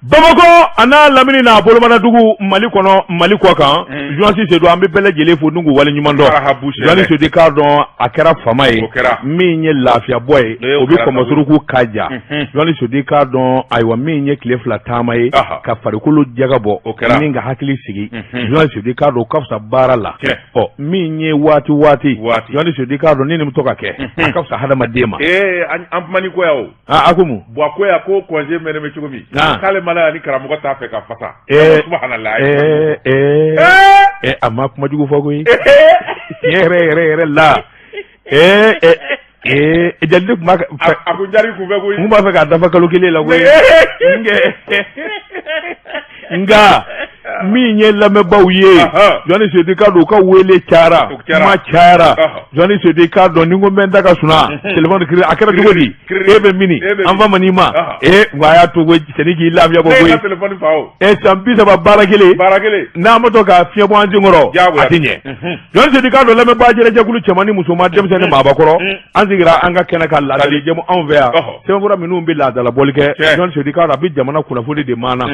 Bamakɔ a n'a lamini n'a bolomadadugu, Mali kɔnɔ, Mali kɔ kan, journaliste Seydou, an bɛ bɛɛ lajɛlen fo n'u k'u waleɲuman dɔn. Journaliste Seydou, k'a dɔn a kɛra fama ye, min ye lafiyabɔ ye, o bɛ kɔmɔsuruku ka ja. Journaliste Seydou, k'a dɔn, ayiwa, min ye tile 2 taama ye ka farikolo jaga bɔ ni ka hakili sigi, journaliste Seydou, k'a dɔn o ka fisa baara la. Ɔ, min ye waati waati, journaliste Seydou, k'a dɔn ni nin bɛ to ka kɛ, a ka fisa hadamaden ma. Ee, an kuma ni ko o. Aa, a ko mun? Bon, a ko ya ko congé mɛnɛ bɛ cogo min, k'ale ma ni karamɔgɔ t'a fɛ ka fasa. Ee ee, a ma kuma jugu fɔ koyi. Tiɲɛ yɛrɛ yɛrɛ yɛrɛ la, ee ee, jali tun b'a a ko jari kun bɛ koyi. N b'a fɛ k'a dafa kalo 1 la koyi. Nka min ye lamɛnbaaw ye, journaliste Seydou, k'a dɔn u ka wele cayara, kuma cayara. Journaliste Seydou, k'a dɔn ni ko n bɛ n da ka suna, téléphone kiri, a kɛra cogo di? E bɛ mini an fa ma n'i ma. Ee, nka a y'a to ko sani k'i lafiya bɔ koyi. E, san 30 baara kelen, n'a ma to ka fiɲɛ bɔ an sen kɔrɔ, a tɛ ɲɛ. Journaliste Seydou, k'a dɔn lamɛnbaa jɛrɛjɛkulu, cɛman ni musoman, denmisɛnnin, maabakɔrɔ, an sigira an ka kɛnɛ ka laadali jɛmu anw fɛ yan. Sɛbɛnfura minnu bɛ laadalabɔli kɛ, journaliste Seydou, k'a dɔn a bɛ jamana kunnafoni de maana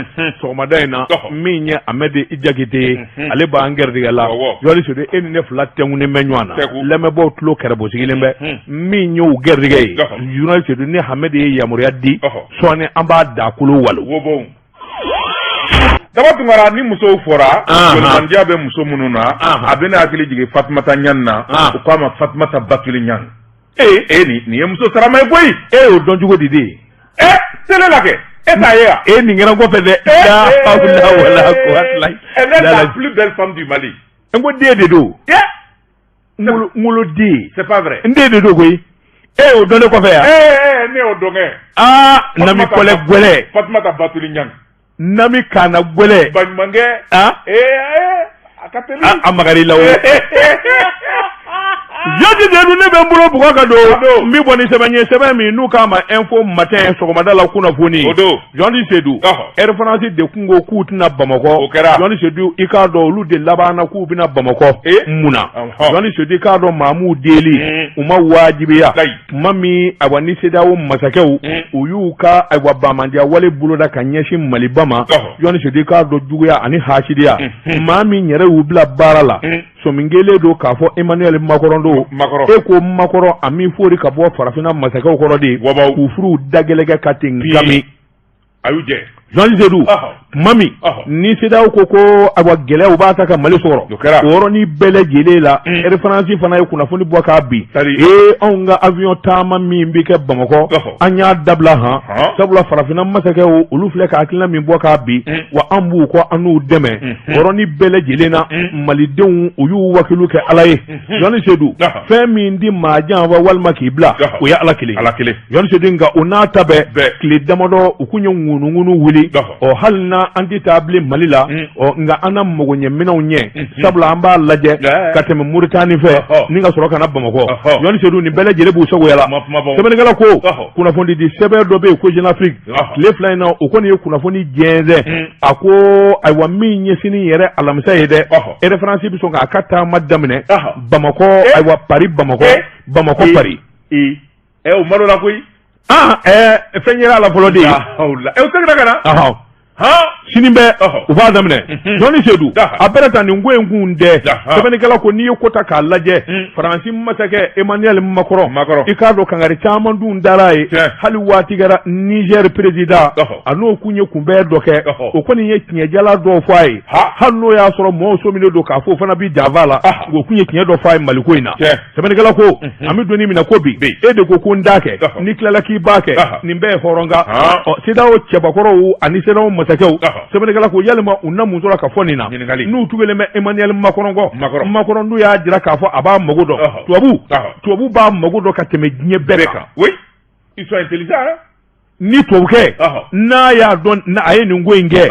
sɔgɔmada in na. Min ye Amɛdi Jakite ye, ale b'an gɛrɛdigɛ la. Journaliste Seydou, e ni ne fila tɛnkunnen bɛ ɲɔgɔn na, lamɛnbaaw tulo kɛrɛbosigilen bɛ. Min y'u gɛrɛdigɛ ye, journaliste Seydou, ni Hamɛdi ye yamaruya di sɔɔni, an b'a dakolo walo. Daba Tunkara, ni musow fɔra, jolimandiya bɛ muso minnu na, a bɛ ne hakili jigin Fatumata Ɲani na. U k'a ma Fatumata Batuli Ɲani. Ee ee, nin ye muso sarama ye koyi. E y'o dɔn cogo di de? E, télé la kɛ, e t'a ye wa? E, nin kɛra n kɔfɛ dɛ. La hawla wala quwwata. Elle est la plus belle femme du Mali. N ko den de don. N woloden. C'est pas vrai. N den de don koyi. E y'o dɔn ne kɔfɛ yan? Ee, ne y'o dɔn kɛ. Aa, nami kɔlɛ gwɛlɛ. Fatumata Batuli Ɲani. Nami kana gwɛlɛ. Baɲumankɛ. Ah. Ee, a ka teli. A magar'i la o. Jɔnji Seydou, ne bɛ n bolo bugɔ ka don, n bɛ bɔ ni sɛbɛn ye, sɛbɛn min n'u k'a ma Info Matin, sɔgɔmada la kunnafoni. O don. Jɔnji Seydou, Air France de kun ko k'u tɛna Bamakɔ. O kɛra. Jɔnji Seydou, i k'a dɔn olu de labanna k'u bɛna Bamakɔ. Mun na? Jɔnji Seydou, i k'a dɔn maa m'u deli, u ma wajibiya. Tuma min, ayiwa, ni CEDEAO masakɛw, u y'u ka, ayiwa, bamandiya wale boloda ka ɲɛsin Maliba ma, Jɔnji Seydou, i k'a dɔn juguya ani hasidiya, maa min yɛrɛ y'u bila baara la, sɔmi kelen don k'a fɔ Emmanuel Macron don. E ko Macron, a min fori ka bɔ farafinna masakɛw kɔrɔ de, k'u furuw dagɛlɛkɛ ka ten gami. A y'u jɛ. Jɔnji Seydou, tuma min ni CEDEAO ko ko, ayiwa, gɛlɛyaw b'a ta ka Mali sɔrɔ, o kɛra. O yɔrɔnin bɛɛ lajɛlen la, Air France fana ye kunnafoni bɔ k'a bin. Ee, anw ka avion taama min bɛ kɛ Bamakɔ, an y'a dabila han, sabula farafinna masakɛw, olu filɛ ka hakilina min bɔ k'a bin, wa an b'u kɔ, an n'u dɛmɛ. O yɔrɔnin bɛɛ lajɛlen na, malidenw, u y'u wakilu kɛ Ala ye. Jɔnji Seydou, fɛn min di maa janfa walima k'i bila, o ye Ala kelen. Ala kelen. Jɔnji Seydou, nka o n'a ta bɛɛ, tile damadɔ, u kun ye ŋunuŋunu wuli. Ɔ, hali na an tɛ taa bilen Mali la, ɔ, nka an na magoɲɛminɛnw ɲɛ, sabula an b'a lajɛ ka tɛmɛ Moritani fɛ ni ka sɔrɔ ka na Bamakɔ. Jɔnji Seydou, nin bɛɛ lajɛlen b'u sagoya la. Sɛbɛnnikɛla ko kunnafoni di sɛbɛn dɔ bɛ yen ko Jeune Afrique, tile 2 in na, o kɔni ye kunnafoni jɛnsɛn. A ko, ayiwa, min ye sini yɛrɛ alamisa ye dɛ, Air France bɛ sɔn k'a ka taama daminɛ Bamakɔ, ayiwa, Paris Bamakɔ, Bamakɔ Paris. Ɛ, o malola koyi. Ah, ɛɛ, fɛn yɛrɛ a la fɔlɔ de ye. Ɛ, o seginna ka na. Sini bɛɛ u b'a daminɛ. Jɔnni Seydou, a bɛɛ ta nin ko in kun tɛ. Sɛbɛnnikɛla ko n'i ye ko ta k'a lajɛ, Faransi masakɛ Emmanuel Macron, i k'a dɔn kangari caman dun dara ye. Hali waati kɛra, Niger président, a n'o kun ye kunbɛn dɔ kɛ, o kɔni ye tiɲɛjala dɔw fɔ a ye. Hali n'o y'a sɔrɔ mɔgɔw sɔminen don k'a fɔ o fana bi janfa la, o kun ye tiɲɛ dɔ fɔ a ye Maliko in na. Sɛbɛnnikɛla ko an bɛ don min na ko bi, e de ko ko n t'a kɛ, n'i tilala k'i b'a kɛ, nin bɛɛ ye hɔrɔn kan. Ɔ, CEDEAO cɛbakɔrɔw ani CEDEAO masakɛw, sɛbɛnnikɛla ko yalima u na mun sɔrɔ ka fɔ nin na n'u tugelen bɛ Emmanuel Macron kɔ? Macron dun y'a jira k'a fɔ a b'a mago dɔn, tubabu b'a mago dɔn ka tɛmɛ diɲɛ bɛɛ kan. Oui, ils sont intelligents. Ni tubabukɛ n'a y'a dɔn a ye nin ko in kɛ,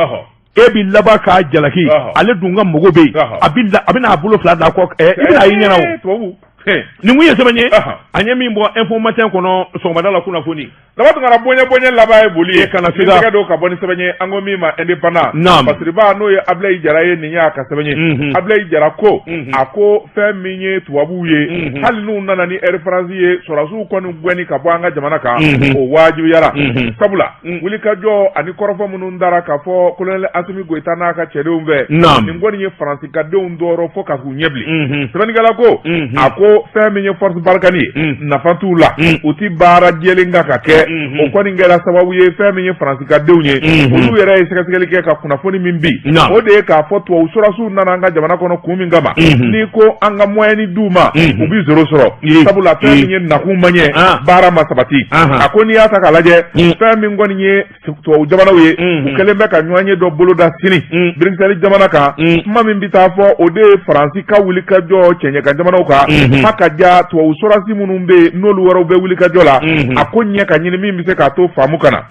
e b'i laban k'a jalaki, ale dun ka mago bɛ yen, a bɛna a bolo fila da kɔ, i bɛna a y'i ɲɛna o. Nin kun ye sɛbɛn ye an ye min bɔ Info Matin kɔnɔ sɔgɔmada la kunnafoni. Daba Tunkara, bonya bonya laban ye boli ye. Kana siga. Tɛgɛ don ka bɔ ni sɛbɛn ye an ko min ma Indépendant. Naam. Fasiriba n'o ye Abilayi Jara ye, nin y'a ka sɛbɛn ye. Abilayi Jara ko a ko fɛn min ye tubabuw ye, hali n'u nana ni Air France ye, sɔrɔdasiw kɔni gɛnni ka bɔ an ka jamana kan, o wajibiyara. Sabula wulikajɔ ani kɔrɔfɔ minnu dara k'a fɔ colonel Asimi Goyita n'a ka cɛdenw fɛ, nin kɔni ye Faransi ka denw tɔɔrɔ fo ka k'u ɲɛ bilen. Sɛbɛnnikɛla ko a ko fɛn min ye force Barkhane ye, nafa t'u la, u ti baara jɛlen kan ka kɛ. O kɔni kɛra sababu ye fɛn min ye Faransi ka denw ye, olu yɛrɛ ye sɛgɛsɛgɛli kɛ ka kunnafoni min bi, o de ye k'a fɔ tubabu sɔrɔdasiw nana an ka jamana kɔnɔ kun min kama, n'i ko an ka moyen d'u ma, u bi zéro sɔrɔ. Sabula fɛn min ye nakun ma ɲɛ, baara ma sabati. A ko n'i y'a ta k'a lajɛ, fɛn min kɔni ye tubabu jamanaw ye, u kɛlen bɛ ka ɲɔgɔn ye dɔ boloda sini Bruxelles jamana kan. Kuma min bɛ taa fɔ, o de ye Faransi ka wuli ka jɔ cɛɲɛkan jamanaw kan, fa ka ja tubabu sɔrɔdasi minnu bɛ yen n'olu wɛrɛw bɛ wuli ka jɔ la, a ko ɲɛ ka ɲini min bɛ se k'a to faamu ka na.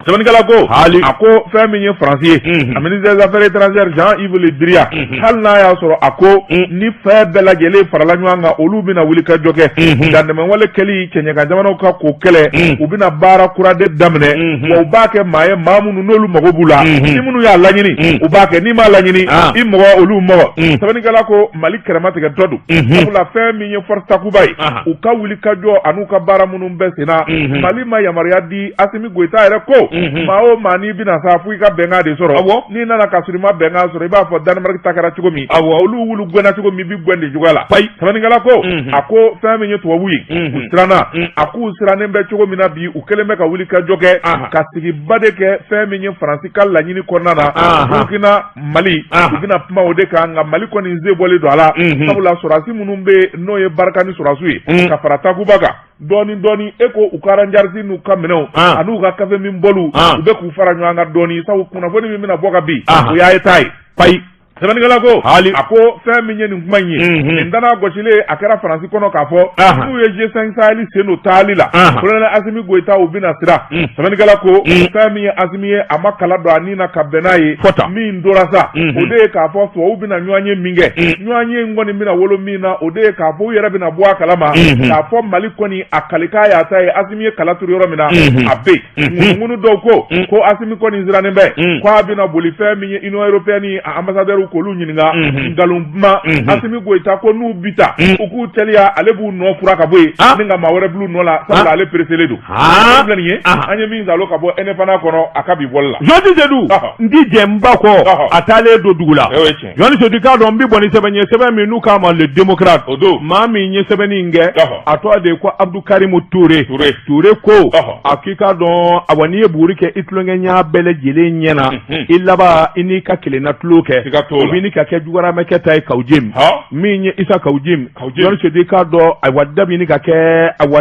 Sɛbɛnnikɛla ko a ko fɛn min ye Faransi ye, a ministre des affaires étrangères Jean-Yves Le Drian, hali n'a y'a sɔrɔ a ko ni fɛn bɛɛ lajɛlen farala ɲɔgɔn kan, olu bɛna wuli ka jɔ kɛ dantɛmɛwale kɛli cɛɲɛkan jamanaw ka k'o kɛlɛ, u bɛna baara kura de daminɛ, wa u b'a kɛ maa ye, maa minnu n'olu mago b'u la, ni minnu y'a laɲini u b'a kɛ, n'i m'a laɲini i mɔgɔ olu mɔgɔ. Sɛbɛnnikɛla ko Mali kɛrɛmatigɛtɔ don, sabula fɛn min ye force Takuba ye, u ka wuli ka jɔ an'u ka baara minnu bɛ sen na, Mali ma yamaruya di. Asimi Goyita yɛrɛ ko maa o maa n'i bɛna sa fo i ka bɛnkan de sɔrɔ. N'i nana ka sɔrɔ i ma bɛnkan sɔrɔ, i b'a fɔ Danemark ta kɛra cogo min, olu wulu gɛnna cogo min, i bɛ gɛn de cogoya la. Sɛbɛnnikɛla ko a ko fɛn min ye tubabu ye, u siranna. A k'u sirannen bɛ cogo min na bi, u kɛlen bɛ ka wuli ka jɔ kɛ ka sigiba de kɛ fɛn min ye Faransi ka laɲini kɔnɔna na Burukina, Mali, u bɛna kuma o de kan. Nka Mali kɔni sen bɔlen don a la, sabula sɔrɔdasi minnu bɛ yen n'o ye Barkhane sɔrɔdasiw ye ka fara Takuba kan dɔɔni dɔɔni, e ko u ka Rangers n'u ka minɛnw an'u ka kafe min bɔliw, u bɛ k'u fara ɲɔgɔn kan dɔɔni, sabu kunnafoni min bɛna bɔ ka bin, o y'a ye taa ye. Payi. Sɛbɛnnikɛla ko a ko fɛn min ye nin kuma in ye, nin dana gosilen a kɛra Faransi kɔnɔ k'a fɔ n'u ye G5 Sahel sen don taali la, colonel Asimi Goyita, u bɛna siran. Sɛbɛnnikɛla ko fɛn min ye Asimi ye, a ma kala don a ni na ka bɛn n'a ye. Min tora sa, o de ye k'a fɔ tubabuw bɛna ɲɔgɔn ye min kɛ, ɲɔgɔn ye in kɔni bɛna wolo min na, o de ye k'a fɔ u yɛrɛ bɛna bɔ a kalama k'a fɔ Mali kɔni a kalikan y'a ta ye. Asimi ye kala turu yɔrɔ min na, a bɛ yen. Ŋunuŋunu dɔw ko ko Asimi kɔni sirannen bɛ k'a bɛna boli fɛn min ye Union européenne a ambassadeur k'olu ɲininka. Nkalon kuma. Asimi Goyita ko n'u bi taa, u k'u teliya, ale b'u nɔ fura ka bɔ yen ni ka maa wɛrɛ bil'u nɔ la, sabula ale pereselen don. Filɛ nin ye an ye min zalo ka bɔ Indépendant kɔnɔ a ka bi bɔli la. Jɔnti Sedu, n ti jɛ n ba kɔ, a taalen don dugu la. Jɔnti Sedu, k'a dɔn n bɛ bɔ ni sɛbɛn ye, sɛbɛn min n'u k'a ma Le Démocrate. O don. Maa min ye sɛbɛnni in kɛ, a tɔgɔ de ye ko Abdou Karim Touré. Touré ko a k'i k'a dɔn, awa, n'i ye buguri kɛ i tulonkɛ ɲa bɛɛ lajɛlen ɲɛ na, i laban i n'i ka kelenna tulon kɛ, o bɛ ka kɛ jugaramɛkɛ ta ye. Kaou Djim, min ye Isa Kaou Djim, Jɔnti Sedu, i k'a dɔn, ayiwa, da bɛ ɲini ka kɛ, ayiwa,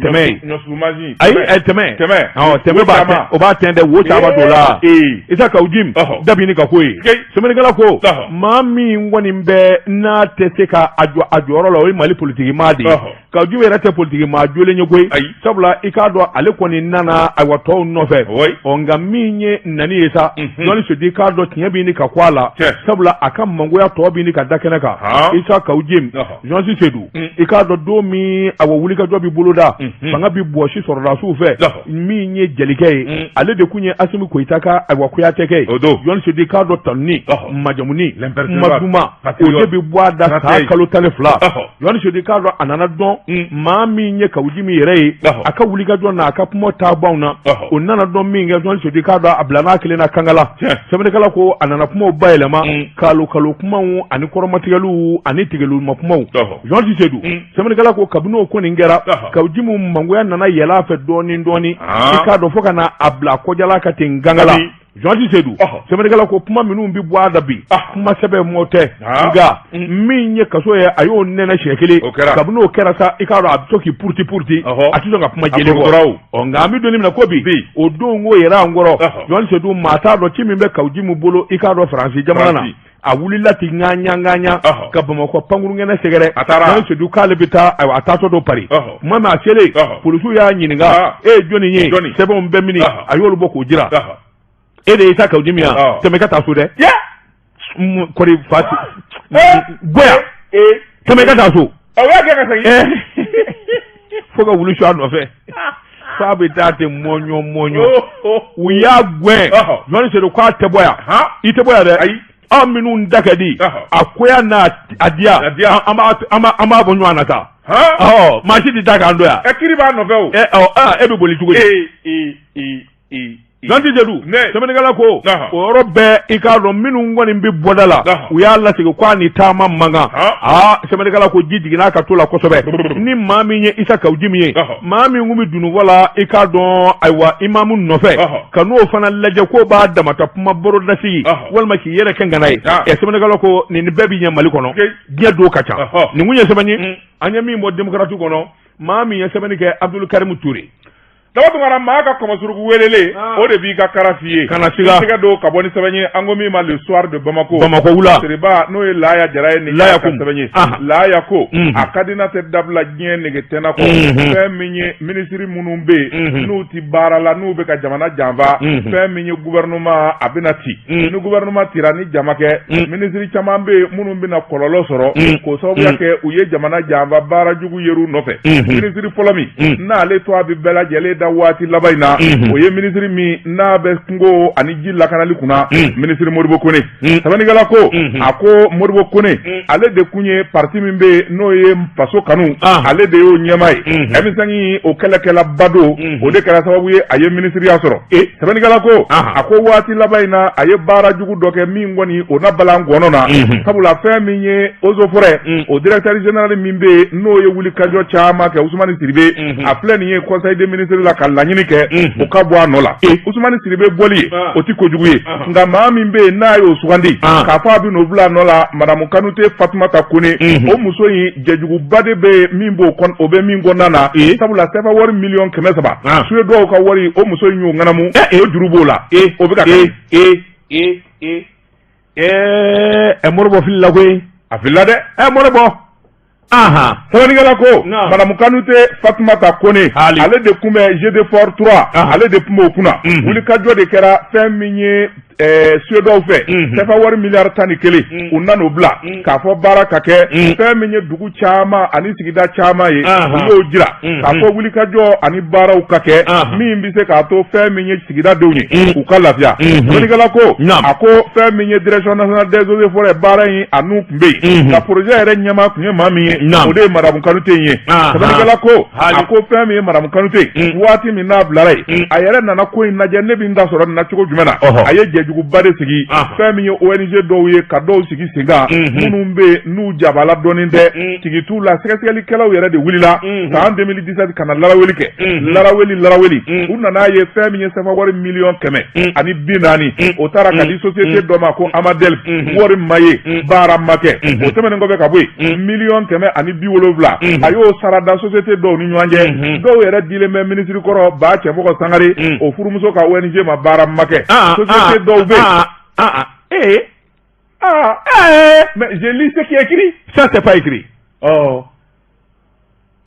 tɛmɛ ye. Ayi, tɛmɛ tɛmɛ b'a o b'a tɛntɛn, wo caman don la. Isa Kaou Djim da bɛ ɲini ka k'o ye. Sɛbɛnnikɛla ko maa min kɔni bɛ n'a tɛ se ka a jɔ a jɔyɔrɔ la, o ye Mali politiki maa de ye. Kaou Djim yɛrɛ tɛ politiki maa jolen ye koyi, sabula i k'a dɔn ale kɔni nana, ayiwa, tɔw nɔfɛ. Ɔ, nka min ye nani ye sa, Jɔnti Sedu, i k'a dɔn tiɲɛ bɛ ɲini ka ko a la, sabula a ka mangoya tɔ bɛ ɲini ka da kɛnɛ kan. Isa Kaou Djim, Jɔnti Sedu, i k'a dɔn don min, awa, wulikajɔ bɛ boloda, fanga bɛ bɔsi sɔrɔdasiw fɛ, min ye jelikɛ ye, ale de tun ye Asimi Goyita ka, ayiwa, kuyatekɛ ye. Jɔnti Sedu, i k'a dɔn tanuni, majamuni, kuma duman, o de bɛ bɔ a da san kalo 12. Jɔnti Sedu, i k'a dɔn a nana dɔn maa min ye Kaou Djim yɛrɛ ye, a ka wulikajɔ n'a ka kuma taabanw na, o nana dɔn min kɛ, Jɔnti Sedu, i k'a dɔn a bila n'a kelen na kangala. Sɛbɛnnikɛla ko a nana kumaw bayɛlɛma, kalo kalo kumaw ani kɔrɔmatigɛliw ani tigɛlima kumaw. Jɔnti Sedu, sɛbɛnnikɛla ko kabini o kɔni kɛra, Kaou Djim mangoya nana yɛlɛ a fɛ dɔɔnin dɔɔnin, i k'a dɔn fo ka na a bila kɔjala ka ten gangala. Jɔnti Sedu, sɛbɛnnikɛla ko kuma minnu bɛ bɔ a da bi, kuma sɛbɛ mɔ tɛ, nka min ye kaso ye, a y'o nɛnɛ siɲɛ kelen. Kabini o kɛra sa, i k'a dɔn a bɛ to k'i puruti puruti, a tɛ sɔn ka kuma jɛlen fɔ. Ɔ, nka an bɛ don min na ko bi, o don ko yɛrɛ an kɔrɔ. Jɔnti Sedu, maa t'a dɔn ci min bɛ Kaou Djim bolo, i k'a dɔn Faransi jamana na, a wulila ten ŋaɲa ŋaɲa ka Bamakɔ pankurunkɛnɛ sɛgɛrɛ. A taara. Jɔnti Sedu k'ale bɛ taa, ayiwa, a taatɔ don Paris. Tuma min a selen, polisiw y'a ɲininka: e ye jɔnni ye? Sɛbɛnw bɛ mini? A y'olu bɔ k'o jira. E de ye Isa Kaou Djim ye, tɛmɛ ka taa so dɛ. Kɔri fa bɔ yan. Tɛmɛ i ka taa so. O y'a gɛn ka segin. Fo ka wulu su a nɔfɛ. F'a bɛ taa ten mɔɲɔ mɔɲɔ. U y'a gɛn. Jɔnni Sedu k'a tɛ bɔ yan. I tɛ bɔ yan dɛ. Ayi. Aw minnu da ka di. A koya n'a a diya. An b'a bɔ ɲɔgɔn na sa. Maa si tɛ taa k'an to yan. Ɛ kiri b'a nɔfɛ o. Ɔ e bɛ boli cogo di? Jɔnti Sedu sɛbɛnnikɛla ko o yɔrɔ bɛɛ i k'a dɔn minnu kɔni bɛ bɔda la u y'a lasegin ko a ni taama man kan. Aa sɛbɛnnikɛla ko ji jiginna a ka to la kosɛbɛ. Ni maa min ye Isa Kawu Jimi ye, maa min tun bɛ dununfɔ la, i k'a dɔn ayiwa imamu nɔfɛ ka n'o fana lajɛ k'o b'a damata kuma barodasigi walima k'i yɛrɛ kɛ ŋana ye. Ɛ sɛbɛnnikɛla ko nin bɛɛ bɛ ɲɛ Mali kɔnɔ, diɲɛ don ka ca. Nin kun ye sɛbɛn ye an ye min bɔ Démocrate kɔnɔ. Maa min ye sɛbɛnni kɛ, Abdul Karimu Ture. Daba Tunkara, maa ka kɔmɔsuruku welelen, o de b'i ka kara f'i ye. Kana siga. Tɛgɛ don ka bɔ ni sɛbɛn ye an ko min ma Le Soir de Bamako. Bamakɔ wula. Seriba n'o ye Laya Jara ye nin Laya ka sɛbɛn ye. Laya ko a ka di n'a tɛ dabila diɲɛ nege tɛna kɔ. Fɛn min ye minisiri minnu bɛ yen n'u ti baara la, n'u bɛ ka jamana janfa, fɛn min ye gouvernement a bɛna ci. Ni gouvernement cira ni jama kɛ, minisiri caman bɛ yen minnu bɛna kɔlɔlɔ sɔrɔ k'o sababuya kɛ u ye jamana janfa baara jugu yer'u nɔfɛ. Minisiri fɔlɔ min n'ale tɔgɔ bɛ bɛɛ lajɛlen da waati laban in na, o ye minisiri min n'a bɛ kungo ani ji lakanali kunna, minisiri Modibo Kone. Sɛbɛnnikɛla ko a ko Modibo Kone, ale de kun ye parti min bɛ yen n'o ye faso kanu, ale de y'o ɲɛmaa ye. M5 o kɛlɛkɛlaba don, o de kɛra sababu ye a ye minisiriya sɔrɔ. Sɛbɛnnikɛla ko a ko waati laban in na, a ye baara jugu dɔ kɛ min kɔni o na balan gɔnɔ na, sabula fɛn min ye eaux et forêts, o directeur général min bɛ yen n'o ye wulikajɔ caman kɛ, Usumani Sidibe, a filɛ nin ye conseil des ministres la ka laɲini kɛ o ka bɔ a nɔ la. Usumani Sidibe bɔli ye, o tɛ kojugu ye, nka maa min bɛ yen n'a y'o sugandi k'a fɔ a bɛ n'o bila a nɔ la, madame Kanute Fatumata Kone, o muso in jɛjuguba de bɛ yen min b'o o bɛ min kɔnɔna na, sabula sefa wari miliyɔn 300, Suédois ka wari, o muso in y'o ŋanamu, o juru b'o la, o bɛ ka Ɛɛ Modibo filila koyi. A filila dɛ. Ɛ Modibo. Sɛbɛnnikɛla ko madame Kanute Fatumata Kone, ale de tun bɛ Gdfor 3, ale de tun b'o kunna. Wulikajɔ de kɛra fɛn min ye Suédois fɛ, sefa wari miliyari 11, u nan'o bila k'a fɔ baara ka kɛ fɛn min ye dugu caman ani sigida caman ye. U y'o jira k'a fɔ wulikajɔ ani baaraw ka kɛ min bɛ se k'a to fɛn min ye sigidadenw ye, u ka lafiya. Sɛbɛnnikɛla ko a ko fɛn min ye direction nationale des eaux et forêts baara in, a n'u tun bɛ yen, nka projet yɛrɛ ɲɛmaa tun ye maa min ye, o de ye madame Kanute in ye. Sɛbɛnnikɛla ko a ko fɛn min ye madame Kanute, waati min n'a bilara yen, a yɛrɛ nana ko in lajɛ, ne bɛ n ta sɔrɔ nin na cogo jumɛn na. A ye jɛjuguba de sigi, fɛn min ye ONG dɔw ye, ka dɔw sigi sen kan minnu bɛ yen n'u jabala dɔɔnin tɛ, tigi t'u la. Sɛgɛsɛgɛlikɛlaw yɛrɛ de wulila san 2017 ka na laraweli kɛ, laraweli laraweli. U nana ye fɛn min ye sefa wari miliyɔn 140, o taara ka di société dɔ ma ko Amadel. Wari ma ye, baara ma kɛ. O tɛmɛnen kɔfɛ ka bɔ yen, miliyɔn 170, a y'o sara da société dɔw ni ɲɔgɔn cɛ. Dɔw yɛrɛ dilen bɛ minisiri kɔrɔ Ba Cɛmɔgɔ Sangare, o furumuso ka ONG ma, baara ma kɛ. Société dɔw bɛ yen. Ah, mais je lis ce qui est écrit. Ça, c'est pas écrit. Oh.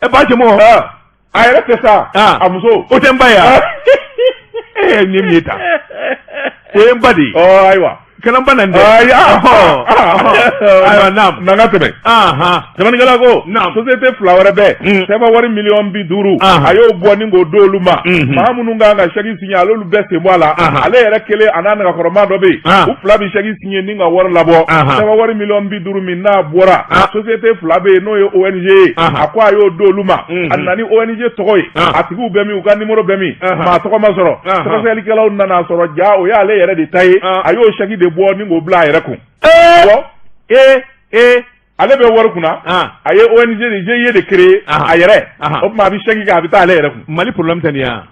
Eh, Ba Cɛmɔgɔ. Ah. A yɛrɛ tɛ sa. Ah. A muso. O tɛ n ba ye wa? Eh, nin ye min ye tan. O ye n ba de ye. Oh, ayiwa. Kana n ba nani dɛ. Ayi, ah. Ayiwa, naam. N'an ka tɛmɛ. Sɛbɛnnikɛla ko société fila wɛrɛ bɛ sefa wari miliyɔn 50, a y'o bɔ ni k'o d'olu ma. Maa minnu kan ka chèque signer, ale olu bɛɛ sen bɔ a la. Ale yɛrɛ kelen a n'a nagakɔrɔma dɔ bɛ yen, u fila bɛ chèque signer ni ka wari labɔ. Sefa wari miliyɔn 50 min n'a bɔra, société fila bɛ yen n'o ye ONG ye, a ko a y'o d'olu ma. A nana ni ONG tɔgɔ ye, a tigiw bɛ min, u ka numéro bɛ min, maa tɔgɔ ma sɔrɔ. Sɛgɛsɛgɛlikɛlaw nana sɔrɔ ja o y'ale yɛrɛ de ta ye. A y'o chèque de bɔ ni k'o bila a yɛrɛ kun. Ee Ale bɛ wari kunna, a ye ONG de GIE de créer a yɛrɛ, o tuma a bɛ chèque kɛ, a bɛ taa ale yɛrɛ kun. Mali problème tɛ nin ye wa?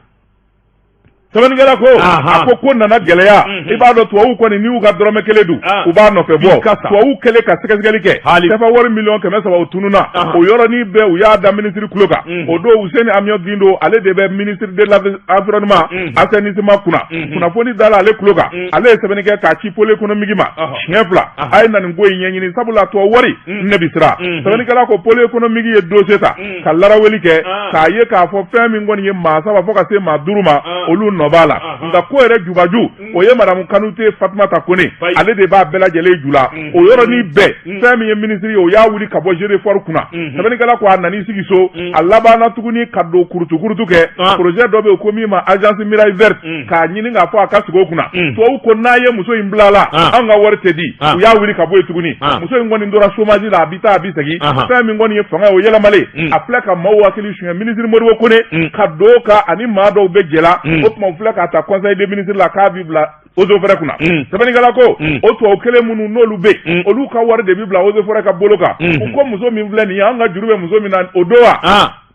Sɛbɛnnikɛla ko a ko ko nana gɛlɛya. I b'a dɔn, tubabuw kɔni, n'i y'u ka dɔrɔmɛ kelen dun, u b'a nɔfɛ bɔ. Tubabuw kɛlen ka sɛgɛsɛgɛli kɛ, sefa wari miliyɔn 300, o tununna. O yɔrɔnin bɛɛ u y'a da minisiri tulo kan. O don, Useni Amiɔn Gindo, ale de bɛ ministre de l'environnement assainissement kunna. Kunnafoni dala ale tulo kan, ale ye sɛbɛnni kɛ k'a ci pôle économique ma siɲɛ fila: a ye na nin ko in ɲɛɲini, sabula tubabu wari, ne bi siran. Sɛbɛnnikɛla ko pôle économique ye dossier ta ka laraweli kɛ k'a ye k'a fɔ fɛn min kɔni ye maa saba fo ka se maa duuru ma, olu nɔ nɔ b'a la nka ko yɛrɛ jubaju o ye madamu Kanute Fatumata Kone ale de b'a bɛɛ lajɛlen ju la o yɔrɔnin bɛɛ fɛn min ye minisiri ye o y'a wuli ka bɔ Jeux et Foires kunna sɛbɛnnikɛla ko a nan'i sigi so a labanna tuguni ka don kurutukurutu kɛ projet dɔ bɛ yen ko min ma agence Muraille Verte k'a ɲini k'a fɔ a ka sigi o kunna tubabu ko n'a ye muso in bila la anw ka wari tɛ di u y'a wuli ka bɔ yen tuguni muso in kɔni tora chômage la a bɛ taa a bɛ segin fɛn min kɔni ye fanga ye o yɛlɛmalen a filɛ ka maaw hakili suɲɛ minisiri Modibo Kone ka don ka ani maa dɔw bɛ jɛ la o tuma u filɛ k'a ta conseil des ministres la k'a bɛ bila eaux et forêts kunna sɛbɛnnikɛla ko o tubabu kelen minnu n'olu bɛ yen olu ka wari de bɛ bila eaux et forêts ka bolo kan u ko muso min filɛ nin ye an ka juru bɛ muso min na o don wa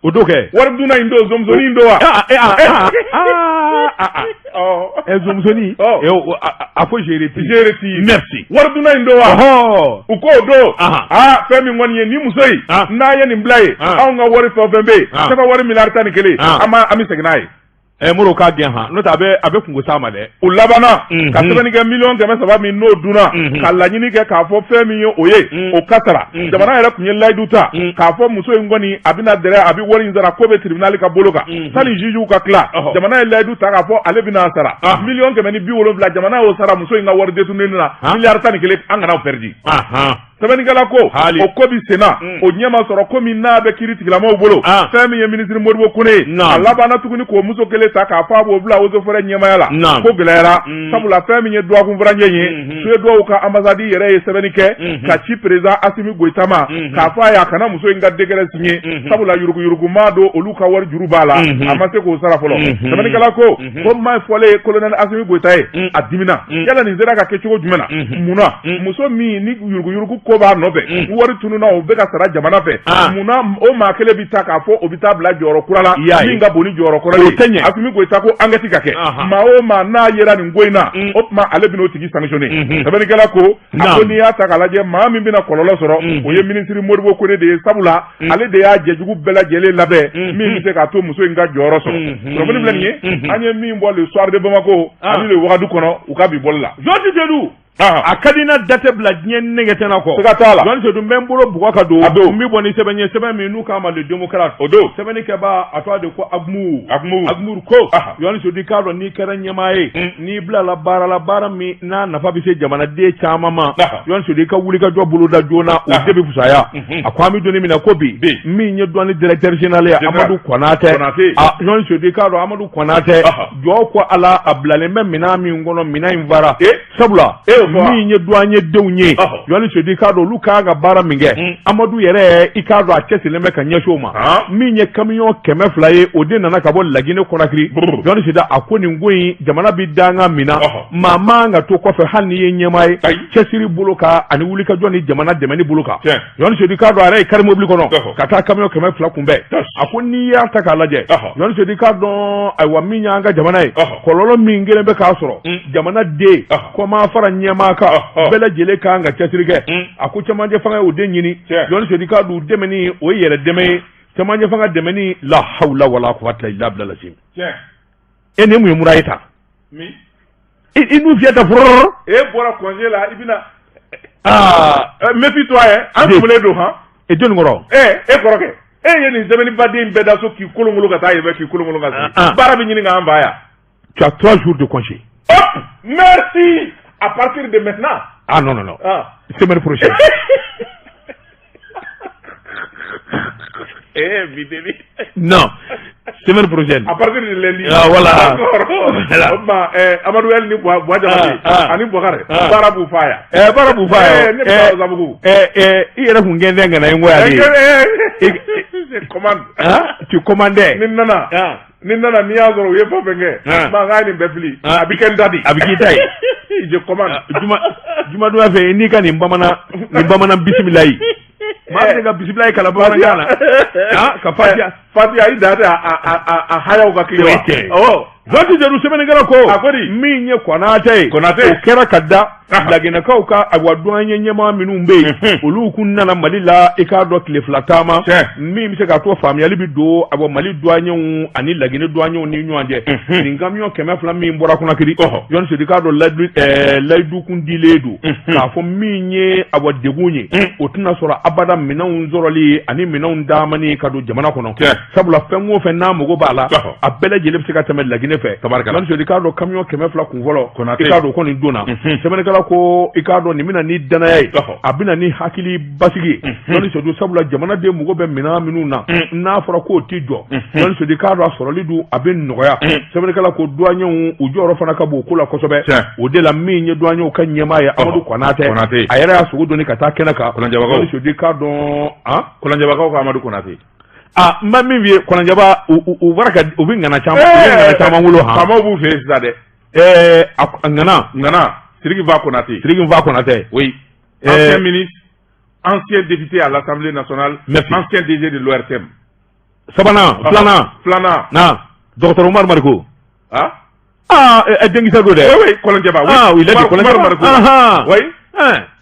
o don kɛ wari dunna in don zomusonin in don wa zomusonin a fɔ je retire je retire merci wari dunna in don wa u ko o don aa fɛn min kɔni ye nin muso in n'a ye nin bila yen anw ka wari fɛn o fɛn bɛ yen sɛbɛn wari miliyari 11 an b'a an bɛ segin n'a ye ɛ Modibo k'a gɛn han n'o tɛ a bɛ kunko s'a ma dɛ. U labanna ka sɛbɛnni kɛ miliyɔn 300 min n'o dunna ka laɲini kɛ k'a fɔ fɛn min ye o ye o ka sara jamana yɛrɛ tun ye layidu ta k'a fɔ muso in kɔni a bɛna dɛrɛ a bɛ wari in sara ko bɛ tribunal ka bolo kan sani jugew ka tila jamana ye layidu ta k'a fɔ ale bɛna sara miliyɔn 170 jamana y'o sara muso in ka wari détourné na miliyari 11 an kana o perdu. Sɛbɛnnikɛla ko o ko bɛ senna o ɲɛ ma sɔrɔ komi n'a bɛ kiiri tigilamɔgɔw bolo fɛn min ye minisiri Modibo Kone ye a labanna tuguni k'o muso kelen ta k'a fɔ a b'o bila eaux et forêts ɲɛmaaya la ko gɛlɛyara sabula fɛn min ye dɔgɔkun furancɛ in ye Suédois ka ambassade yɛrɛ ye sɛbɛnni kɛ ka ci président Assimi Goïta ma k'a fɔ a ye a kana muso in ka décret signer sabula yuruguyurugumaa don olu ka wari juru b'a la a ma se k'o sara fɔlɔ sɛbɛnnikɛla ko ko maa fɔlen ye colonel Assimi Goïta ye a dimina yala nin sera ka kɛ cogo jumɛn na munna muso min ni yuruguyurugu ko b'a nɔfɛ wari tununna o bɛ ka sara jamana fɛ munna o maa kelen bɛ taa k'a fɔ o bɛ taa bila jɔyɔrɔ kura la min ka bon ni jɔyɔrɔ kɔrɔ ye Assimi Goïta ko enquête ka kɛ maa o maa n'a yera nin ko in na o tuma ale bɛna o tigi sanctionner sɛbɛnnikɛla ko a ko n'i y'a ta k'a lajɛ maa min bɛna kɔlɔlɔ sɔrɔ o ye minisiri Modibo Kone de ye sabula ale de y'a jɛjugu bɛɛ lajɛlen labɛn min bɛ se k'a to muso in ka jɔyɔrɔ sɔrɔ kunnafoni filɛ nin ye an ye min bɔ le soir de Bamako ani le Wagadu kɔnɔ u ka bi bɔli la Jɔnti Sedu a ka di n na da tɛ bila diɲɛ nɛgɛ tɛ na kɔ siga t'a la Jɔnti Sedu n bɛ n bolo bugɔ ka don a don n bɛ bɔ ni sɛbɛn ye sɛbɛn min n'u k'a ma le démocrate o don sɛbɛnni kɛbaa a tɔgɔ de ko Agmu Agmu Agmu ko Jɔnti Sedu i k'a dɔn n'i kɛra ɲɛmaa ye n'i bilala baara la baara min n'a nafa bɛ se jamanaden caman ma Jɔnti Sedu i ka wulikajɔ boloda joona o de bɛ fisaya a ko an bɛ don min na ko bi min ye douane directeur général ye Amadu Konatɛ Jɔnti Sedu i k'a dɔn Amadu Konatɛ jɔ ko ala a bilalen bɛ minɛn min kɔnɔ minɛn in fara sabula min ye douanier denw ye Jɔnti Sedu i k'a dɔn olu kan ka baara min kɛ Amadu yɛrɛ i k'a dɔn a cɛsirilen bɛ ka ɲɛsin o ma min ye camion 200 ye o de nana ka bɔ Laginɛ Conakry Jɔnti Sedu a ko nin ko in jamana bɛ danga min na maa man ka to kɔfɛ hali n'i ye ɲɛmaa ye cɛsiri bolo kan ani wulikajɔ ni jamana dɛmɛni bolo kan Jɔnti Sedu i k'a dɔn a yɛrɛ ye kari mobili kɔnɔ ka taa camion 200 kunbɛn a ko n'i y'a ta k'a lajɛ Jɔnti Sedu i k'a dɔn ayiwa min y'an ka jamana ye kɔlɔlɔ min kɛlen bɛ k'a sɔrɔ jamana den kɔmaa fara ɲɛmaa kan bɛɛ lajɛlen kan ka cɛsiri kɛ a ko cɛmancɛ fanga ye o de ɲini Jɔnti Sedu i k'a dɔn u dɛmɛni o ye yɛrɛ dɛmɛ ye cɛmancɛ fanga dɛmɛni la hawla wala quwwata illa billah e nin mun ye mura ye tan i n'u fiyɛ ta fɔlɔ e bɔra congé la i bɛna aa méfie-toi ye an tumulen don han e jɔnni kɔrɔ e kɔrɔkɛ e ye nin sɛbɛnnibaden bɛɛ da so k'i kolonkolon ka taa yen k'i kolonkolon ka sigi baara bɛ ɲini k'an fa yan tu as 3 jours de congé. Hop, merci. À partir de maintenant. Ah non, non, non. Ah. Semaine prochaine. Eh, bébé. Non. Semaine prochaine. À partir de lundi. Ah, voilà. D'accord. Voilà. O tuma, Amadou El ni Bois Jabate ani Bouakar. Baara b'u fa yan. Baara b'u fa yan. Ne bɛ taa Zabugu. I yɛrɛ kun gɛn tɛ ŋana ye n ko yan de. Je commande. Hein? Tu commandais. Ni nana. Ni nana n'i y'a sɔrɔ u ye fɛn fɛn kɛ. Maa k'a ye nin bɛɛ fili. A bɛ kɛ n ta de. A bɛ k'i ta ye. Je commande. Juma jumadonya fɛ n'i ka nin bamanan bisimila ye. Maa bɛ se ka bisimila ye kalan bamanankan na. Ah, ka fatiya. Fatiya i dan tɛ a hayaw ka tile wa. O ye tiɲɛ ye. Jɔnti Sedu sɛbɛnnikɛla ko. A ko di. Min ye Konatɛ ye. Konatɛ. O kɛra ka da. Laginɛkaw ka ayiwa douanier ɲɛmaa minnu bɛ yen, olu kun nana Mali la, i k'a dɔn, tile 2 taama min bɛ se k'a to faamuyali bɛ don ayiwa Mali douanierw ani Laginɛ douanierw ni ɲɔgɔn cɛ. Nin camion 200 min bɔra Conakry, Jɔnni Sedu, i k'a dɔn, layidu kun dilen don k'a fɔ min ye ayiwa degun ye, o tɛna sɔrɔ abada minɛnw sɔrɔli ani minɛnw damani ka don jamana kɔnɔ, sabula fɛn o fɛn n'a mago b'a la, a bɛɛ lajɛlen bɛ se ka tɛmɛ Laginɛ fɛ. Jɔnni Sedu, i k'a dɔn, camion 200 kun fɔlɔ, i k'a dɔn, kɔni donna. Sɛbɛnnikɛla ko, i k'a dɔn, nin bɛna ni danaya ye, a bɛna ni hakili basigi ye, Jɔnni Sedu, sabula jamanaden mago bɛ minɛn minnu na, n'a fɔra k'o tɛ jɔ, Jɔnni Sedu, i k'a dɔn, a sɔrɔli dun a bɛ nɔgɔya. Sɛbɛnnikɛla ko douanierw u jɔyɔrɔ fana ka bon ko la kosɛbɛ. O de la min ye douanierw ka ɲɛmaa ye, Amadu Konatɛ, a yɛrɛ y'a sogo doni ka taa kɛnɛ kan. Jɔnni Sedu, i k'a dɔn. Kɔlɔnjɛbakaw ka Amadu Konatɛ. Aa, n bɛ min f'i ye, Kɔlɔnjɛba, u bɔra ka u bɛ ŋana caman, u bɛ ŋana caman wolo han. Faamaw b'u fɛ yen sisan dɛ. Ɛɛ, ŋana. Ŋana Sidiki Fa Konatɛ. Sidiki Fa Konatɛ. Oui. Ancien ministre, ancien député à l'Assemblée nationale. Merci. Ancien DG de l'ORTM. Sabanan, filanan. Filanan. Na docteur Umar Mariko. Ah. Ah, denkisɛ don dɛ. Oui, Kɔlɔnjɛba. Oui. Ah oui, il a dit Kɔlɔnjɛba. Umar Mariko. Oui.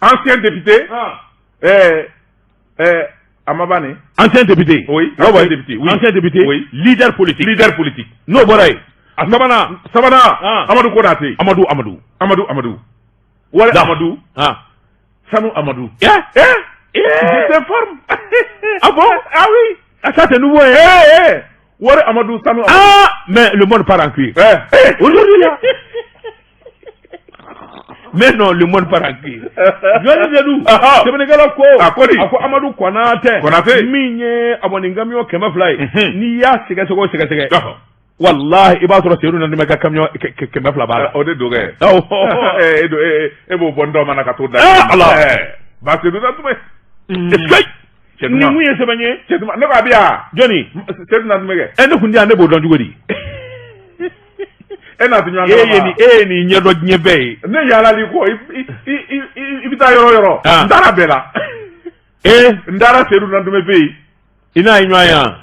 Ancien député. Ah. A ma ban. Ancien député. Oui, ancien ancien député. Oui. Ancien député. Oui. Leader politique. Leader politique. N'o bɔra yen. A sabanan. Sabanan. Ah. Amadou Konaté. Amadou Amadou. Amadou Amadou. Wale Amadou. Ah. Sanou Amadou. Eh? Eh? Eh? Je t'informe. Ah bon? Ah oui. Ah, ça c'est nouveau, hein? Eh, eh. Wale Amadou, Sanou Amadou. Ah, mais le monde part en couille. Eh. Eh, aujourd'hui là. Mais non, le monde part en couille. Jɔnni Sedu, sɛbɛnnikɛla ko, A ko di? A ko Amadu Konatɛ, Konatɛ. Min ye a nin camion 200 ye, n'i y'a sɛgɛsɛgɛ o sɛgɛsɛgɛ, Ɔhɔ. walahi i b'a sɔrɔ Seydou Nantumɛ ka camion 200 b'a la. O de don kɛ. Awɔ. E don, e b'o bɔ n dɔ mana ka t'o da. Eh, Ala. Ba Seydou Nantumɛ. Est-ce que nin mun ye sɛbɛn ye? Cɛ duman, ne ko a bɛ yan. Jɔnni? Seydou Nantumɛ kɛ. Ɛ, ne kun tɛ yan, ne b'o dɔn cogo di? E n'a tɛ ɲɔgɔn E ye nin, e ye nin ɲɛdɔn diɲɛ bɛɛ ye. Ne yaalali kɔ, i bɛ taa yɔrɔ o yɔrɔ. Ah. N taara bɛɛ la. Ee. N taara Seydou Nantumɛ fɛ yen. I n'a ye ɲɔgɔn ye yan?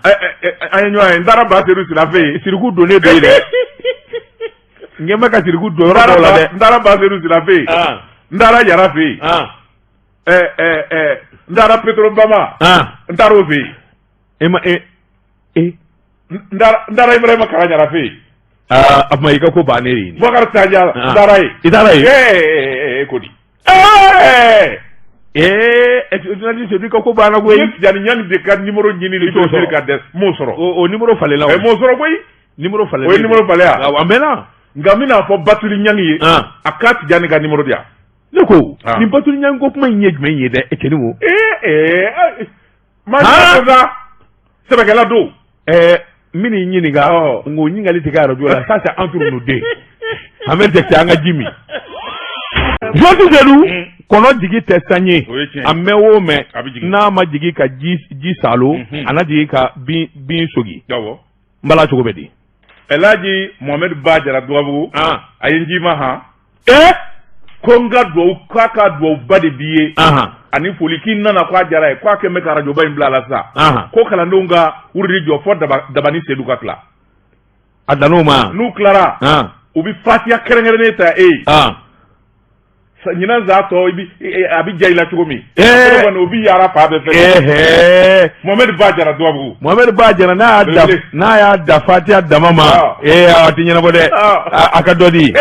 An ye ɲɔgɔn ye. N taara Ba Seydou Sila fɛ yen. Siriku donnen don yen dɛ. N kɛ bɛ ka siriku don yɔrɔ dɔw la dɛ. N taara Ba Seydou Sila fɛ yen. Ah. N taara Yara fɛ yen. Ah. Ɛ ɛ ɛ n taara Petrobama. Ah. N taara o fɛ yen. E ma e e. N taara Ibrahima Kara Ɲara fɛ yen. Aa, a tuma i ka ko bannen de ye. Bubakari Taja, n taara yen. I taara yen? Ee, ko di? Ee! Ee, journaliste Seydou, i ka ko banna koyi. N ye Tijani Ɲangi de ka numéro ɲini I t'o sɔrɔ. ka dɛsɛ, n m'o sɔrɔ. O numéro falenna o. Ɛ, m'o sɔrɔ koyi. Numéro falenna. O ye numéro falen wa? Awɔ, a mɛnna. Nka n bɛna fɔ Batuli Ɲangi ye. Ah. A ka Tijani ka numéro di yan. Ne ko, Ah. nin Batuli Ɲangi ko kuma in ye jumɛn ye dɛ, e cɛnin o? Ee ee, maa Ah. sa sɛbɛkɛla don. Ɛɛ, n bɛn'i ɲininka, Ɔ. n ko ɲininkali tɛ kɛ arajo la, ça c'est entre nous deux. An bɛ jɛ an ka ji min. Journaliste Seydou, kɔnɔ jigi tɛ san ye. O ye tiɲɛ ye. A mɛn o mɛn, A bɛ jigin. n'a ma jigin ka ji salo, a na jigin ka bin sogi. Awɔ. N bala cogo bɛ di? Elhaji Mohamed Ba Jara Dugabugu. Ah. A ye n ji ma han. Ee. Ko n ka duwawu, k'a ka duwawuba de b'i ye. Ahan. Ani foli k'i nana k'a diyara ye, k'a kɛ bɛ ka arajoba in bila a la sisan. Ahan. Ko kalandenw ka wurudi jɔ fɔ dabani Seydou ka tila. A dan'o ma. N'u tilara, Ah. u bɛ fatiya kɛrɛnkɛrɛnnen ta e ye. Ah. Ɲinan za tɔ i bi a bɛ ja i la cogo min. Ee. Kɔni o bɛ yaara fan bɛɛ fɛ. Ɛhɛɛ. Mohamed Ba Jara Dugabugu. Mohamed Ba Jara n'a y'a da Belebele. n'a y'a da fatiya dama ma. Ah. Ee, a tɛ ɲɛnabɔ dɛ. Ah. A ka dɔ di.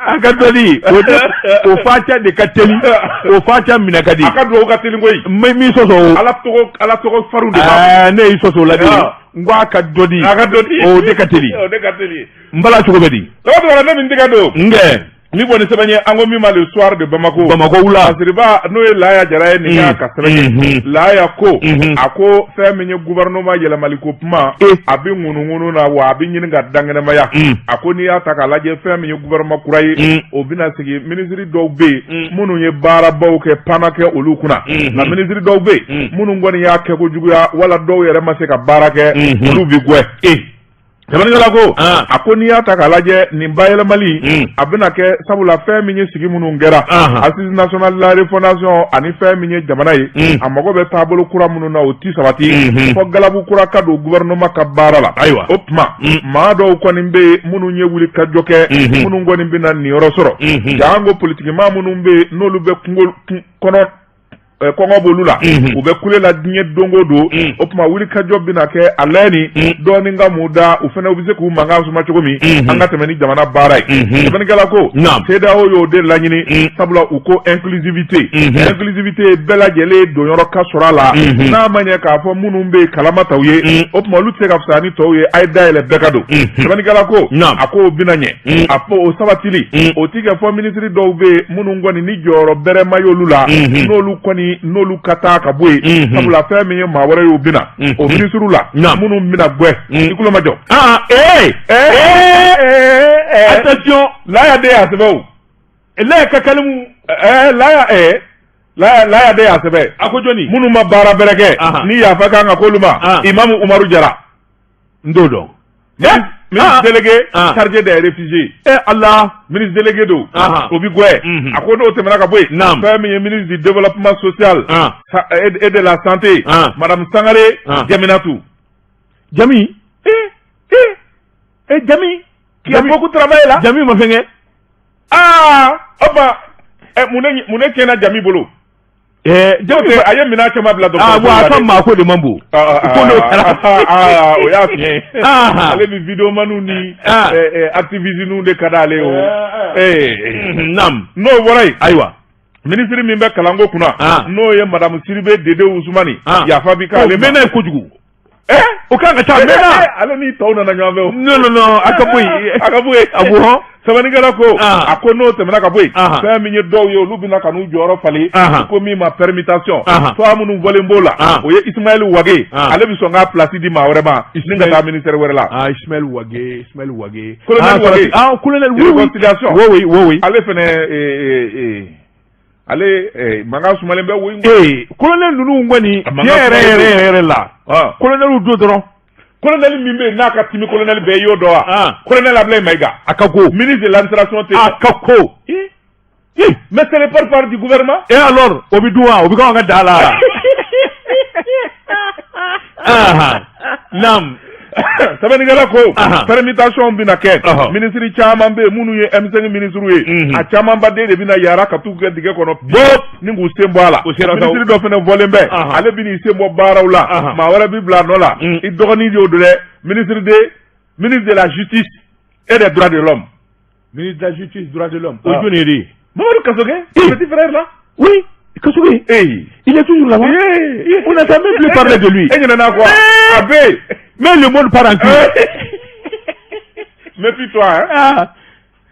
A ka dɔ di. O de o fatiya de ka teli. O fatiya minɛ ka di. A ka duwawu ka teli koyi. N bɛ min sɔsɔ o. Ala tɔgɔ farinw de b'a Aa, ne y'i sɔsɔ o la de. Ah. N ko a ka dɔ di. A ka dɔ di. O de ka teli. O de ka teli. N bala cogo bɛ di? Tɔgɔ tɔgɔ ne min tɛgɛ don. N kɛ. Ni bɔ ni sɛbɛn ye, an ko min ma Le Soir de Bamako. Bamakɔ wula. Masiriba n'o ye Laya Jara ye, nin y'a ka sɛbɛn ye. Laya ko, a ko fɛn min ye gouvernement yɛlɛmaliko kuma, a bɛ ŋunuŋunu na wa a bɛ ɲini ka dankɛnɛmaya. A ko n'i y'a ta k'a lajɛ, fɛn min ye gouvernement kura ye, o bɛna sigi, minisiri dɔw bɛ yen minnu ye baarabaw kɛ, panna kɛ olu kunna, nka minisiri dɔw bɛ yen minnu kɔni y'a kɛ ko juguya wala dɔw yɛrɛ ma se ka baara kɛ, olu bɛ gɛn. Sɛbɛnnikɛla ko Ah. a ko n'i y'a ta k'a lajɛ nin bayɛlɛmali a bɛna kɛ sabula fɛn min ye sigi minnu kɛra assise nationale de la refondation ani fɛn min ye jamana ye a mago bɛ taabolo kura minnu na o ti sabati fɔ galabu kura ka don gouvernement ka baara la. Ayiwa. O tuma maa dɔw kɔni bɛ yen minnu ye wuli ka jɔ kɛ, minnu kɔni bɛna niyɔrɔ sɔrɔ, janko politikimaa minnu bɛ yen n'olu bɛ kungo kɔnɔ, kɔngɔ b'olu la, u bɛ kule la diɲɛ don o don. O tuma wulikajɔ bɛna kɛ a layɛ ni dɔɔnin ka mun da u fana u bɛ se k'u mankan suma cogo min, an ka tɛmɛ ni jamana baara ye. Sɛbɛnnikɛla ko CEDEAO y'o de laɲini, sabula u ko inclusivité, inclusivité, bɛɛ lajɛlen donyɔrɔ ka sɔrɔ a la. N'a ma ɲɛ k'a fɔ minnu bɛ yen kalama t'aw ye, o tuma olu tɛ se ka fisaya ni tɔw ye. A ye dayɛlɛ, bɛɛ ka don. Sɛbɛnnikɛla ko a ko o bɛna ɲɛ. A fɔ o sabatili o ti kɛ fɔ minisiri dɔw bɛ yen minnu kɔni ni jɔyɔrɔ bɛrɛ ma y'olu la, n'olu kɔni n'olu ka taa ka bɔ yen, sabula fɛn min ye maa wɛrɛ y'o bɛna o minisiriw la minnu bɛna gɛn. I tulo ma jɔ. Ah, ee ee attention. Laya de y'a sɛbɛn o. Laya ka kalimu. Laya, Laya, Laya de y'a sɛbɛn. A ko jɔni? Minnu ma baara bɛrɛ kɛ ni yafa kan ka k'olu ma, Imamu Umaru Jara. N t'o dɔn. Ministre délégué chargé des réfugiés. Eh Allah. Ministre délégué don, o bi gɛn. A ko n'o tɛmɛna ka bɔ yen, fɛn min ye ministre du développement social et de la santé, madame Sangare Jaminatu. Jami. Eh eh eh, Jami qui a beaucoup travaillé là. Jami ma fɛn kɛ. Aa, o ba ɛ, mun ne tiɲɛna Jami bolo? Jami a ye minɛn caman bila. Ah bon, a ka maako de man bon. Ko n'o kɛra. Aa, o y'a fiɲɛ ye. Ale ni videomaniw ni activistes de ka d'ale ye o. Naam. N'o bɔra yen. Ayiwa. Minisiri min bɛ kalanko kunna, n'o ye madame Sidibe Dede Usumani, yafa bi k'ale ma. O mɛnna ye kojugu. O kan ka taa, a mɛnna. Ale ni tɔw nana ɲɔgɔn fɛ o. Non, non, non, a ka bɔ yen. A ka bɔ yen. A bɔ. Sɛbɛnnikɛla ko a ko n'o tɛmɛna ka bɔ yen, fɛn min ye dɔw ye, olu bɛna ka n'u jɔyɔrɔ falen, ko min ma permutation, tɔgɔ minnu fɔlen b'o la, o ye Ismaël Wage. Ale bɛ sɔn k'a place di maa wɛrɛ ma ni ka taa ministère wɛrɛ la. Ah, Ismaël Wage, Ismaël Wage. Colonel Wage. Ah, colonel, oui, oui. Réconciliation. Oui. Ale fɛnɛ, ale mankan sumalen bɛ wo. Ee, colonel ninnu kɔni, tiɲɛ yɛrɛ yɛrɛ yɛrɛ la, colonel don dɔrɔn. Colonel min bɛ yen n'a ka timi colonel bɛɛ y'o dɔn wa? Colonel Ablaye Maïga. A ka ko. Ministre de l'administration. A ka ko. Mais c'est le porte-parole du gouvernement. Et alors, o bɛ dun wa? O bɛ k'anw ka da la. Naam. Sɛbɛnnikɛla ko permutation bɛna kɛ. Minisiri caman bɛ yen minnu ye M5 minisiriw ye, a camanba den de bɛna yara ka t'u kɛ dingɛ kɔnɔ ni k'u sen bɔ a la. Minisiri dɔ fana bɔlen bɛ, ale bɛn'i sen bɔ baaraw la, maa wɛrɛ bɛ bila a nɔ la. I dɔgɔnin y'o don dɛ, ministre de la justice et des droits de l'homme. Ministre de la justice, droits de l'homme, o jɔn ye de ye? Mamadou Kassogué, petit frère là. Oui, Kassogué. Il est toujours là-bas. On n'entend même plus parler de lui. E ɲinɛna quoi? A bɛ yen. Mais le monde part en couille. Méfie-toi, hein. Ah.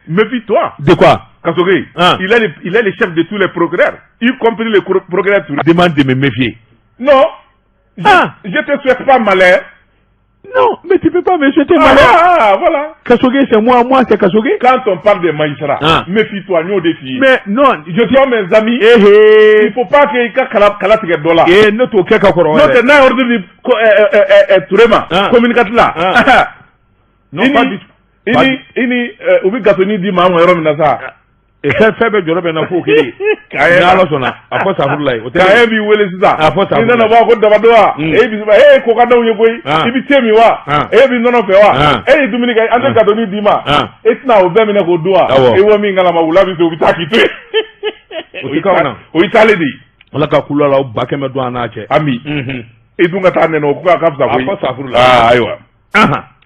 Méfie-toi. De quoi? Kassogué, il est le chef de tous les procureurs, y compris les procureurs. Demande de me méfier. Non. Je te souhaite pas malheur. Non, mais tu peux pas me souhaiter malheur. Ah, voilà. Kassogué, c'est moi, moi, c'est Kassogué. Quand on parle de magistrats, méfie-toi, n y'o de f'i ye. Mais non, je suis mes amis. Eh, eh. Il faut pas que i ka kala tigɛ dɔ la. Eh, ne t'o kɛ ka kɔrɔ. N'o tɛ, n'a ye ordre di ko Touré ma, communicateur la. Non, pas du tout. I ni u bɛ gâteau di maa ma yɔrɔ min na sa. Fɛn fɛn bɛɛ jɔrɔ bɛ na f'o kelen. Ni Ala sɔnna, a fɔ safurulayi. O tɛ. K'a b'i wele sisan. A fɔ safurulayi. N'i nana bɔ ko dabadɔ wa? E bisimila, e ko ka d'anw ye koyi. I bɛ te min wa? E bɛ nɔnɔ fɛ wa? E ye dumuni kɛ, an tɛ gâteau d'i ma. E tɛna o bɛɛ minɛ k'o dun wa? I bɔ min kalama, wula bɛ se, u bɛ taa k'i to yen. O tɛ k'anw na. O y'i taalen de ye. Ala ka kulu la 100 000 don an n'a cɛ. Ami. I dun ka taa nɛnɛ, o ko k'a ka fisa koyi. A fɔ safurulayi. Aa, ayiwa.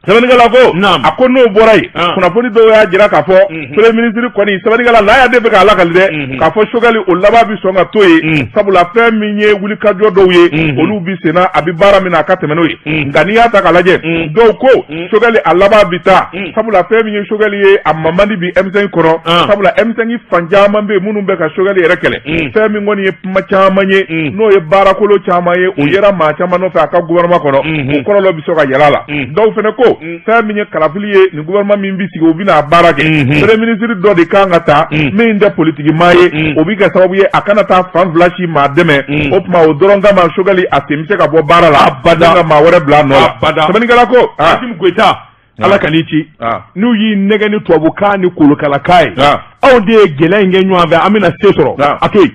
Sɛbɛnnikɛla ko a ko n'o bɔra yen, kunnafoni dɔw y'a jira k'a fɔ premier ministre kɔni, sɛbɛnnikɛla Laya de bɛ k'a lakali dɛ, k'a fɔ Choguel o laban bɛ sɔn ka to yen, sabula fɛn min ye wulikajɔ dɔw ye, olu bɛ senna, a bɛ baara min na, a ka tɛmɛ n'o ye. Nka n'i y'a ta k'a lajɛ, dɔw ko Choguel a laban bɛ taa, sabula fɛn min ye Choguel ye, a man man di bi M5 kɔnɔ, sabula M5 fan caman bɛ yen minnu bɛ ka Choguel yɛrɛ kɛlɛ. Fɛn min kɔni ye kuma caman ye, n'o ye baarakolo caman ye, o yera maa caman nɔfɛ a ka gouvernement kɔnɔ, o kɔlɔlɔ bɛ sɔn ka yɛlɛ a la. Dɔw fana ko fɛn min ye kalafili ye, nin gouvernement min bɛ sigi, o bɛna a baara kɛ, premier ministre dɔ de kan ka ta min tɛ politiki maa ye, o bɛ kɛ sababu ye a kana taa fan fila si maa dɛmɛ. O tuma o dɔrɔn kama, Choguel a sen bɛ se ka bɔ baara la, abada, ka maa wɛrɛ bila a nɔ la. Abada. Sɛbɛnnikɛla ko Assimi Goïta. Ala kan'i ci, n'u y'i nɛgɛn ni tubabukan ni kolokalakan ye, anw de ye gɛlɛya in kɛ ɲɔgɔn fɛ, an bɛna se sɔrɔ, a to yen.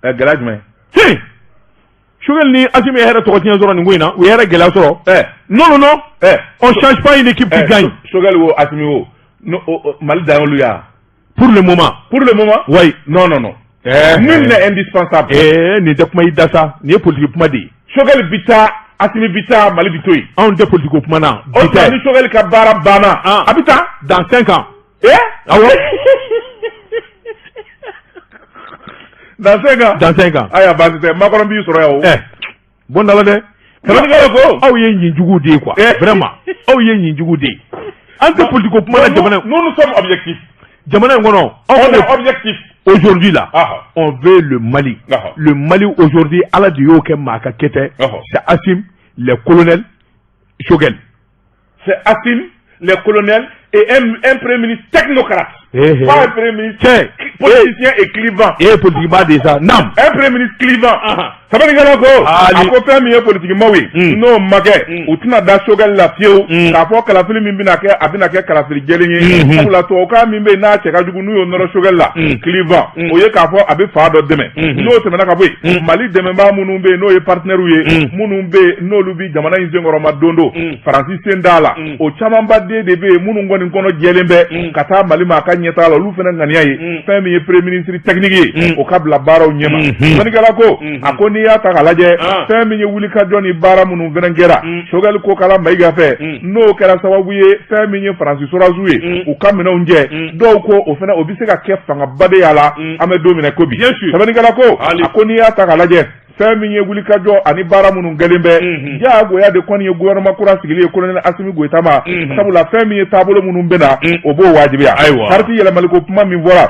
Gɛlɛya jumɛn? Si Choguel ni Assimi ye hɛrɛ tɔgɔ tiɲɛ sɔrɔ nin ko in na, u ye hɛrɛ gɛlɛya sɔrɔ. Non, non, non, on change pas une équipe qui gagne. Choguel wo, Assimi wo, Mali dan y'olu ya. Pour le moment. Pour le moment. Oui. Non, non, non. Nul n'est indispensable. Nin tɛ kuma i da sa, nin ye politique kuma de ye. Choguel bi taa, Assimi bi taa, Mali bi to yen. Anw tɛ politique kuma na. O tuma ni Choguel ka baara banna, a bi taa. Dans 5 ans. Awɔ. Dans 5 ans. Dans 5 ans. Ayiwa, baasi tɛ, Macron b'i sɔrɔ yan o. Bon dala dɛ. Sɛbɛnnikɛla ko. Aw ye ɲinjugu de ye quoi. Vraiment, aw ye ɲinjugu de ye. An tɛ politique kuma na jamana. Nous, nous sommes objectifs. Jamana in kɔnɔ. On est objectif. Aujourd'hui là, on veut le Mali. Le Mali aujourd'hui, Ala de y'o kɛ maa ka kɛ tɛ. C'est Assimi, les colonels, Choguel. C'est Assimi, les colonels et un premier ministre technocrate. Pas un premier ministre politicien et clivant. E ye politique ba de ye sa, naam. Un premier ministre clivant. Sɛbɛnnikɛla ko, a ko fɛn min ye politique maaw ye, n'o ma kɛ, u tɛna da Choguel la fiyewu k'a fɔ kalafili min bɛna kɛ, a bɛna kɛ kalafili jɛlen ye. Sabula tubabukan min bɛ yen n'a cɛ ka jugu, n'u y'o nɔrɔ Choguel la, clivant, o ye k'a fɔ a bɛ fa dɔ dɛmɛ. N'o tɛmɛna ka bɔ yen, Mali dɛmɛbaa minnu bɛ yen, n'o ye partenaires ye, minnu bɛ yen n'olu bɛ jamana in senkɔrɔma don don, Faransi sen t'a la, o camanba den de bɛ yen minnu kɔni kɔnɔ jɛlen bɛ ka taa Mali ma a ka ɲɛtaga la, olu fana ŋaniya ye fɛn min ye premier ministre technique ye, o ka bila baaraw ɲɛma. Sɛbɛnnikɛla ko, a ko n'i y'a ta k'a lajɛ, fɛn min ye wulikajɔ ni baara minnu fana kɛra Choguel Kokala Mayiga fɛ, n'o kɛra sababu ye fɛn min ye Faransi sɔrɔdasiw ye u ka minɛnw jɛ, dɔw ko o fana o bɛ se ka kɛ fangaba de y'a la, an bɛ don min na ko bi. Sɛbɛnnikɛla ko, a ko n'i y'a ta k'a lajɛ, fɛn min ye wulikajɔ ani baara minnu kɛlen bɛ, diyagoya de kɔni ye gouvernement kura sigili ye colonel Assimi Goïta ma, sabula fɛn min ye taabolo minnu bɛ na, o b'o wajibiya. Carte yɛlɛmaliko kuma min fɔra,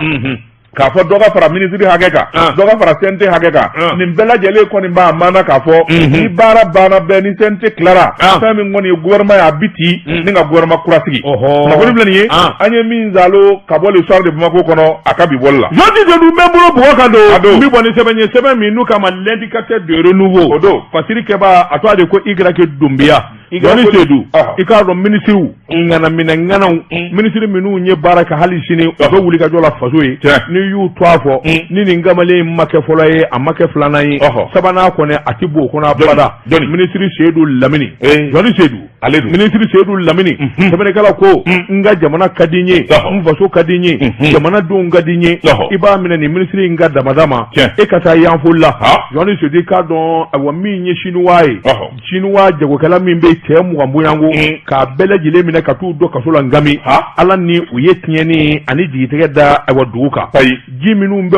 k'a fɔ dɔ ka fara minisiri hakɛ kan, dɔ ka fara CNT hakɛ kan, nin bɛɛ lajɛlen kɔni b'a maana k'a fɔ ni baara banna bɛɛ, ni CNT tilara, fɛn min kɔni ye gouvernement ye, a bi ci ni ka gouvernement kura sigi. Kunnafoni filɛ nin ye, an ye min zalo ka bɔ Le Soir de Bamako kɔnɔ a ka bi bɔli la. Jɔnni Seydou, n bɛ n bolo bɔgɔ kan don, n bɛ bɔ ni sɛbɛn ye, sɛbɛn min n'u k'a ma L'indicateur de renouveau. O don. Fasiri kɛbaa, a tɔgɔ de ko Igrake Doumbia. Jɔnni Seydou, i k'a dɔn minisiriw ŋanaminɛ ŋanaw, minisiri minnu ye baara kɛ, hali sini u bɛ wulikajɔ la faso ye, n'i y'u to a fɔ ni nin kamalen in ma kɛ fɔlɔ ye, a ma kɛ filanan ye, sabanan kɔni a ti b'o kɔnɔ abada. Minisiri Seydou Lamini, Jɔnni Seydou, ale don. Minisiri Seydou Lamini, sɛbɛnnikɛla ko, n ka jamana ka di n ye, n faso ka di n ye, jamanadenw ka di n ye. I b'a minɛ nin minisiri in ka damada ma, e ka taa yanfoli la. Jɔnni Seydou, i k'a dɔn, ayiwa, min ye Chinois ye, Chinois jagokɛla min bɛ cɛ 20 bonyanko, k'a bɛɛ lajɛlen minɛ ka t'u don kaso la Ngami, Ala ni u ye tiɲɛni ani jigitigɛ da ayiwa dugu kan. Ji minnu bɛ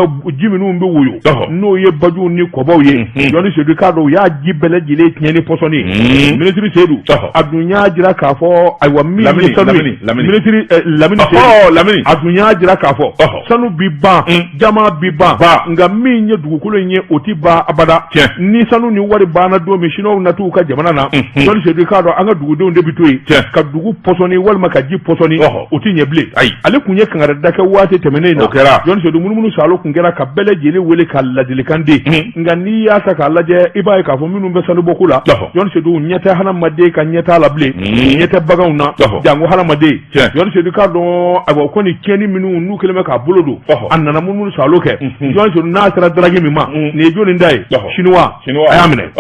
woyo, n'o ye bajuw ni kɔbaw ye, Jɔnni Seydou, k'a dɔn u y'a ji bɛɛ lajɛlen tiɲɛ ni pɔsɔni. Minisiri Seydou, a dun y'a jira k'a fɔ, ayiwa, min ye sanu ye, minisiri Lamini Seydou, a dun y'a jira k'a fɔ sanu bi ban, jama bi ban, nka min ye dugukolo in ye, o ti ban abada. Ni sanu ni wari banna don min, Chinois na t'u ka jamana na, Jɔnni Seydou, k'a dɔn an ka dugudenw de bɛ to yen ka dugu pɔsɔni walima ka ji pɔsɔni, o ti ɲɛ bilen. Ale kun ye kangarida kɛ waati tɛmɛnen na. Jɔnni Seydou, munumunu salo kun kɛra ka bɛɛ lajɛlen wele ka ladilikan di, nka n'i y'a ta k'a lajɛ, i b'a ye k'a fɔ minnu bɛ sanubɔko la, Jɔnni Seydou, ɲɛ tɛ hadamaden ka ɲɛtaa la bilen, ɲɛ tɛ baganw na, janko hadamaden. Jɔnni Seydou, k'a dɔn, ayiwa, ko ni tiɲɛni minnu n'u kɛlen bɛ k'a bolo don, a nana munumunu salo kɛ. Jɔnni Seydou, n'a sera daraki min ma, nin ye jɔnni ta ye? Chinois, a y'a minɛ.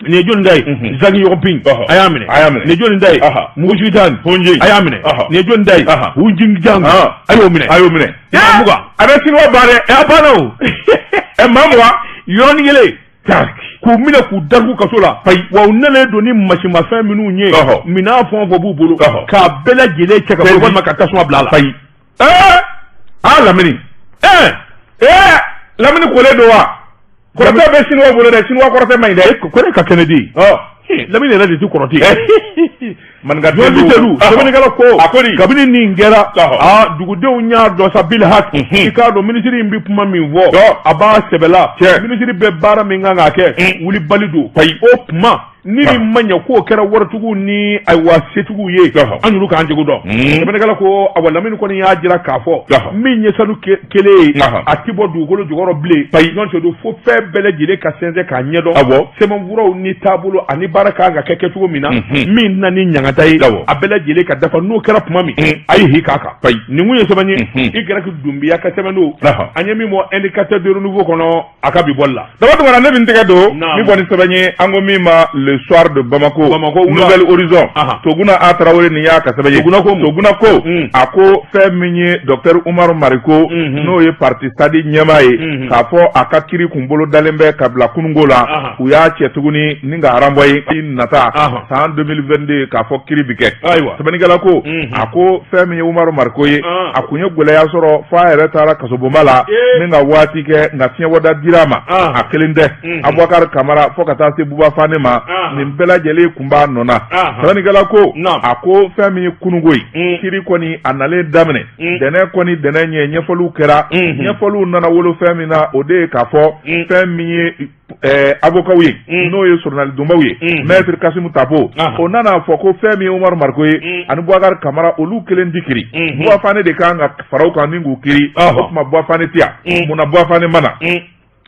Nin ye jɔnni ta ye? Zhang Yongping, a y'a minɛ. Nin ye jɔnni ta ye? Mugujugutan, a y'a minɛ. Nin ye jɔnni ta ye? Hu Jingjiang, a y'o minɛ. A y'o minɛ. Maa 20. A bɛ Chinois ban dɛ. A banna o. Maa 20. Yɔrɔnin kelen k'u minɛ k'u datugu kaso la. Wa u nalen don ni masimafɛn minnu ye, minɛn fɛn o fɛn b'u bolo, k'a bɛɛ lajɛlen cɛ ka bɔ walima ka tasuma bila a la. Aa, Lamini. Lamini kolen don wa? Kɔrɔtɛ bɛ Chinois bolo dɛ, Chinois kɔrɔtɛ man ɲi dɛ. Ko ne ka kɛnɛ di. Lamini yɛrɛ de ti kɔrɔtɛ. Maninka. Jɔnni Seydou, sɛbɛnnikɛla ko, a ko di? Kabini nin kɛra, aa, dugudenw y'a dɔn sa bil hak, i k'a dɔn minisiri in bɛ kuma min fɔ, a b'a sɛbɛ la. Minisiri bɛ baara min kan k'a kɛ, wulibali don. O kuma Ni nin ma ɲɛ k'o kɛra waritigiw ni ayiwa setigiw ye, an y'olu k'an jogo dɔn. Sɛbɛnnikɛla ko awa Lamini kɔni y'a jira k'a fɔ min ye sanu kelen ye, a ti bɔ dugukolo jukɔrɔ bilen. Jɔn Sedu, fo fɛn bɛɛ lajɛlen ka sɛnsɛn k'a ɲɛdɔn. Sɛbɛnfuraw ni taabolo ani baara kan ka kɛ kɛcogo min na, min na ni ɲangata ye, a bɛɛ lajɛlen ka dafa. N'o kɛra tuma min, a ye hi k'a kan. Nin kun ye sɛbɛn ye, Y Dunbiya ka sɛbɛn don, an ye min bɔ Indicateur de renouveau kɔnɔ a ka bi bɔli la. Daba Tunkara, ne bɛ n tɛgɛ don min kɔni sɛbɛn ye, an ko min ma Le Soir de Bamako, Bamako Nouvel Horizon. Toguna A Tarawele, nin y'a ka sɛbɛn ye. Toguna ko Toguna ko a ko fɛn min ye docteur Umaru Mariko, n'o ye parti SADI ɲɛmaa ye, k'a fɔ a ka kiri kun bolo dalen bɛ ka bila kununko la, u y'a cɛ tuguni ni ka renvoyer nata san 2022, k'a fɔ kiri bi kɛ. Ayiwa, sɛbɛnnikɛla ko a ko fɛn min ye Umaru Mariko ye, a kun ye gɛlɛya sɔrɔ fo a yɛrɛ taara kasobonba la ni ka waati kɛ, nka fiɲɛbɔda dira a ma. A kelen tɛ, Abubakar Kamara fo ka taa se Buba Fane ma, nin bɛɛ lajɛlen kun b'a nɔ na. Sɛbɛnnikɛla ko a ko fɛn min ye kununko ye, kiri kɔni a nalen daminɛ dɛnɛ kɔni dɛnɛ ɲɛ, ɲɛfɔliw kɛra. Ɲɛfɔliw nana wolo fɛn min na, o de ye k'a fɔ fɛn min ye avocatw ye, n'o ye soronalidonbaw ye, maître Kasimu Tapo, o nana fɔ ko fɛn min ye Umaru Mariko ye ani Bubakari Kamara, olu kelen ti kiri, Buba Fane de kan ka fara u kan ni k'u kiri. O tuma Buba Fane tɛ yan, munna Buba Fane ma na?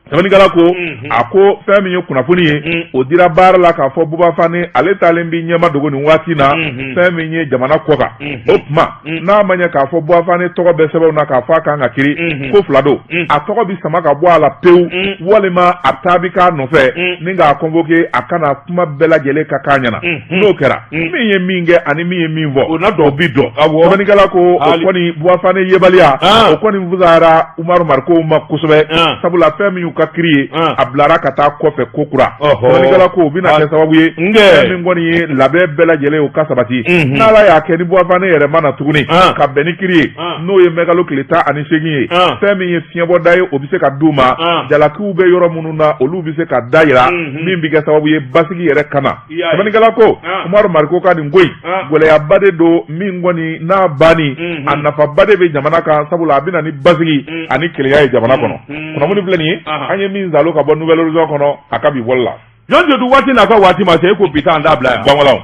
Sɛbɛnnikɛla ko a ko fɛn min ye kunnafoni ye, o dira baara la k'a fɔ Buba Fane ale taalen b'i ɲɛma dogo nin waati na fɛn min ye jamana kɔ kan. O tuma n'a ma ɲɛ k'a fɔ Buba Fane tɔgɔ bɛ sɛbɛnw na k'a fɔ a kan ka kiri, ko fila don: a tɔgɔ bɛ sama ka bɔ a la pewu, walima a taa bɛ k'a nɔfɛ ni k'a convoquer a ka na kuma bɛɛ lajɛlen ka k'a ɲɛna. N'o kɛra, min ye min kɛ ani min ye min fɔ, o na dɔn, o bi dɔn. Sɛbɛnnikɛla ko o kɔni Buba Fane yebaliya, o kɔni fusayara Umaru Mariko ma kosɛbɛ, sabula fɛn min y'u ka kiri ye, a bilara ka taa kɔfɛ ko kura. Sɛbɛnnikɛla ko o bɛna kɛ sababu ye, fɛn min kɔni ye labɛn bɛɛ lajɛlen, o ka sabati. N'Ala y'a kɛ ni Buba Fane yɛrɛ ma na tuguni ka bɛn ni kiri ye, n'o ye mɛkalo tile 18 ye, fɛn min ye fiɲɛbɔda ye, o bɛ se ka d'u ma. Jalakiw bɛ yɔrɔ minnu na, olu bɛ se ka da yira, min bɛ kɛ sababu ye basigi yɛrɛ ka na. Sɛbɛnnikɛla ko Umaru Mariko ka nin ko in, gɛlɛyaba de don min kɔni n'a banni, a nafaba de bɛ jamana kan, sabula a bɛ na ni basigi ani kelenya ye jamana kɔnɔ. Kunnafoni filɛ nin ye, an ye min zalo ka bɔ Nouvel Horizon kɔnɔ a ka bi bɔli la. Jɔn Sedu, waati n'a ka waati ma se, e ko bi taa an t'a bila yan. Banwalaw,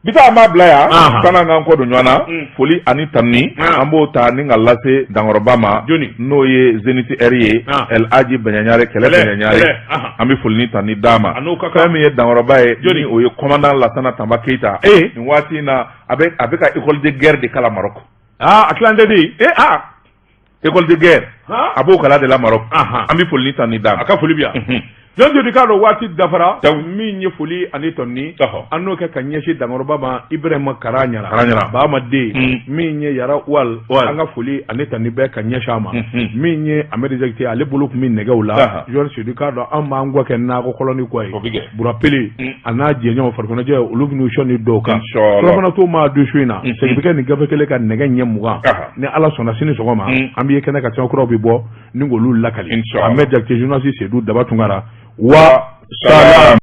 bi taa an b'a bila yan. San'an k'an kɔ don ɲɔgɔn na, foli ani tanuni an b'o ta ni ka lase dankɔrɔba ma, n'o ye Zenith Air ye, El Hadji Baɲaɲare, kɛlɛ Baɲaɲare, an bɛ foli ni tanuni d'a ma. Fɛn min ye dankɔrɔba ye, ni o ye commandant Lasana Tanba Keyita, nin waati in na a bɛ ka école de guerre de kalan Maroc. A tilan tɛ de. Ee, école de guerre, a b'o kalan de la Maroc. An bɛ foli ni tanuni d'a ma. A ka foli bi yan. Jɔn Sedu, k'a dɔn waati dafara. Min ye foli ani tanuni, an n'o kɛ ka ɲɛsin dankɔrɔba ma, Ibrahima Kara Ɲara Bama den, min ye Yara Wal, an ka foli ani tanuni bɛɛ ka ɲɛsin a ma. Min ye Amadu Jakite, ale bolo tun bɛ nɛgɛw la. Jɔn Sedu, k'a dɔn an b'an kɔ kɛ nakɔ kɔlɔni kɔ ye, Burapele a n'a jɛɲɔgɔn farikɔnɔjɛ, olu bɛn'u sɔn ni dɔw kan. Surafana to maa du su in na, segin bɛ kɛ nin gafe kelen ka nɛgɛ ɲɛ 20. Ni Ala sɔnna, sini sɔgɔma an bɛ ye kɛnɛ kan, sɛbɛn kuraw bɛ bɔ ni k'olu lakali. Ahmed Jakite, journaliste Sedu Daba Tunkara wa salam.